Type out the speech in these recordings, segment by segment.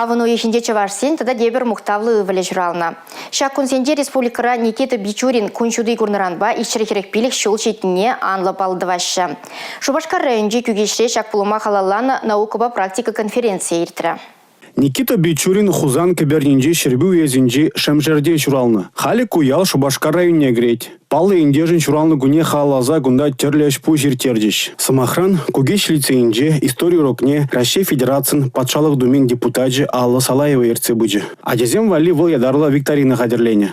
Авӑн уйӑхӗнче чӑвашсен тата тепӗр мухтавлӑ ывӑлӗ ҫуралнӑ. Ҫак кунсенче республикӑра Никита Бичурин кун ҫути курнӑранпа 245 ҫул ҫитнине анлӑ паллӑ тӑваҫҫӗ. Шупашкар районӗнчи Кӳкеҫре ҫак пулӑма халалланӑ наукӑпа практика конференцийӗ иртрӗ. Никита Бичурин Хусан кӗпернинчи Ҫӗрпӳ уесӗнчи Шемшерте ҫуралнӑ. Халӗ ку ял Шупашкар районне кӗрет. Паллӑ ентешӗн ҫуралнӑ кунне халалласа кунта тӗрлӗ ӗҫ-пуҫ ирттерчӗҫ. Сӑмахран, Кукеҫ лицейӗнче истори урокне Раҫҫей Федерацин Патшалӑх Думин депутачӗ Алла Салаева ертсе пычӗ. Ачасем валли вӑл ятарлӑ викторина хатӗрленӗ.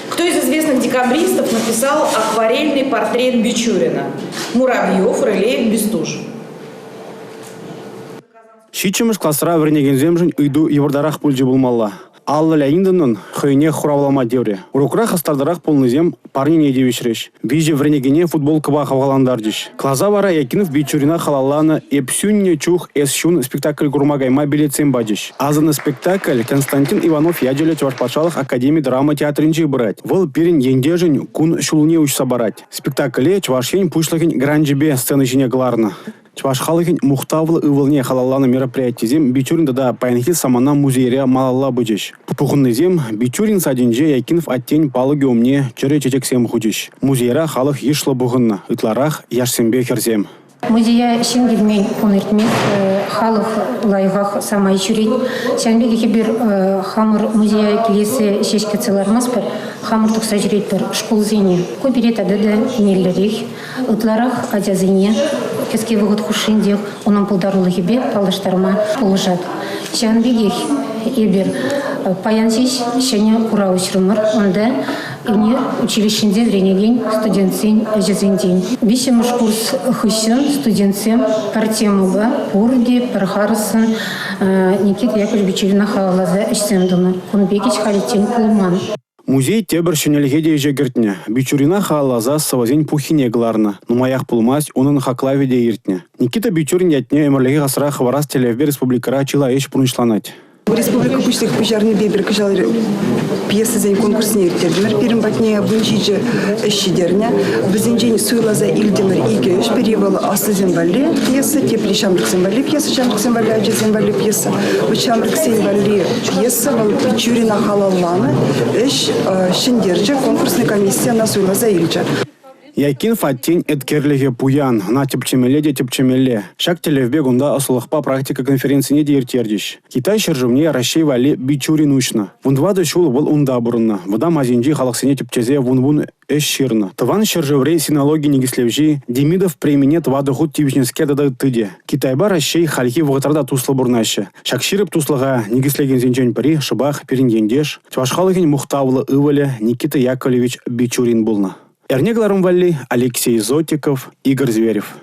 Кто из известных декабристов написал акварельный портрет Бичурина? Муравьев, Рылеев, Бестужев. Ҫиччӗмӗш класра вӗренекенсемшӗн ыйту йывӑртарах пулчӗ пулмалла. Алла Леонидовнӑн хӑйнех хуравлама тиврӗ. Урокра хастартарах пулнисем парнене тивӗҫрӗҫ. Виҫӗ вӗренекене футболкӑпа хавхалантарчӗҫ. Класа вара Якинов Бичурина халалланӑ «Эп сӳннӗ чух эс ҫун» спектакль курма кайма билетсем пачӗҫ. Асӑннӑ спектакль Константин Иванов ячӗллӗ Чӑваш патшалӑх академи драма театрӗнче пырать. Вӑл пирӗн ентешӗн кун-ҫулне уҫса парать. Спектакле Чӑваш Ен Пуҫлӑхӗн гранчӗпе сцена ҫине кӑларнӑ. Чӑваш халӑхӗн мухтавлӑ ывӑлне халалланӑ мероприятисем Бичурин тата паянхи самана музейре малалла пычӗҫ. Пухӑннисем Бичурин садӗнче Якинф аттен палӑкӗ умне чӗрӗ чечексем хучӗҫ. Музейра халӑх йышлӑ пухӑннӑ, ытларах яшсемпе хӗрсем. Музея ҫын килмен кун иртмест, халӑх лайӑхах самай ҫӳрет. Ҫавӑн пекех эпир хамӑр музея килессе ҫеҫ кӗтсе лармастпӑр, хамӑр тухса ҫӳретпӗр шкулсене. Ку пире тата та меллӗрех. Ытларах ачасене кӗске вӑхӑт хушшинчех унӑн пултарулӑхӗпе паллаштарма пулӑшать. Ҫавӑн пекех эпир паян ҫеҫ ҫӗнӗ курав уҫрӑмӑр. Унта ӳнер училищинче вӗренекен студентсен ӗҫӗсенчен. Виҫҫӗмӗш курс хыҫҫӑн студентсем пӗр темӑпа пурте пӗр харӑссӑн Никита Яковлевич Бичурина халалласа ӗҫсем тунӑ. Кун пек ӗҫ халиччен пулман. Музей тепӗр ҫӗнӗлӗхе те ӗҫе кӗртнӗ. Бичурина халалласа сӑвӑсен пуххине кӑларнӑ. Нумаях пулмасть унӑн хаклавӗ те иртнӗ. Никита Бичурин ятне ӗмӗрлӗхех асра хӑварас тӗллевпе республикӑра чылай ӗҫ пурнӑҫланать. Республика Пуҫлӑхӗ пуҫарнипе эпир кӑҫал пьесӑсен конкурсне ирттертӗмӗр. Пирӗн патне 17 ӗҫ ҫитернӗ. Вӗсенчен суйласа илтӗмӗр икӗ ӗҫ. Пӗри вӑл аслисем валли пьеса, тепри ҫамрӑксем валли пьеса, ҫамрӑксем валли, ачасем валли пьеса. Ҫамрӑксен валли пьеса вӑл Бичурина халалланӑ ӗҫ ҫӗнтерчӗ, конкурсный комисси ӑна суйласа илчӗ. Якин Фаттин еткерлӗхӗ пуян, ӑна тӗпчемелле те тӗпчемелле. Ҫак тӗллевпе кунта ӑслӑлӑхпа практика конференцине те ирттерчӗҫ. Китай ҫӗршывне Раҫҫей валли Бичурин уҫнӑ. 14 ҫул вӑл унта пурӑннӑ, Вӑтам Азинчи халӑхсене тӗпчесе вун-вун ӗҫ ҫырнӑ. Тӑван ҫӗршыври синологи никӗслевҫи Демидов премине тӑватӑ хут тивӗҫнӗскер тата ытти те. Китайпа Раҫҫей хальхи вӑхӑтра та туслӑ пурӑнаҫҫӗ. Ҫак ҫирӗп туслӑха никӗслекенсенчен пӗри шӑпах пирӗн ентеш, чӑваш халӑхӗн мухтавлӑ ывӑлӗ Никита Яковлевич Бичурин пулнӑ. Эрне кӑларӑм валли Алексей Зотиков, Игорь Зверев.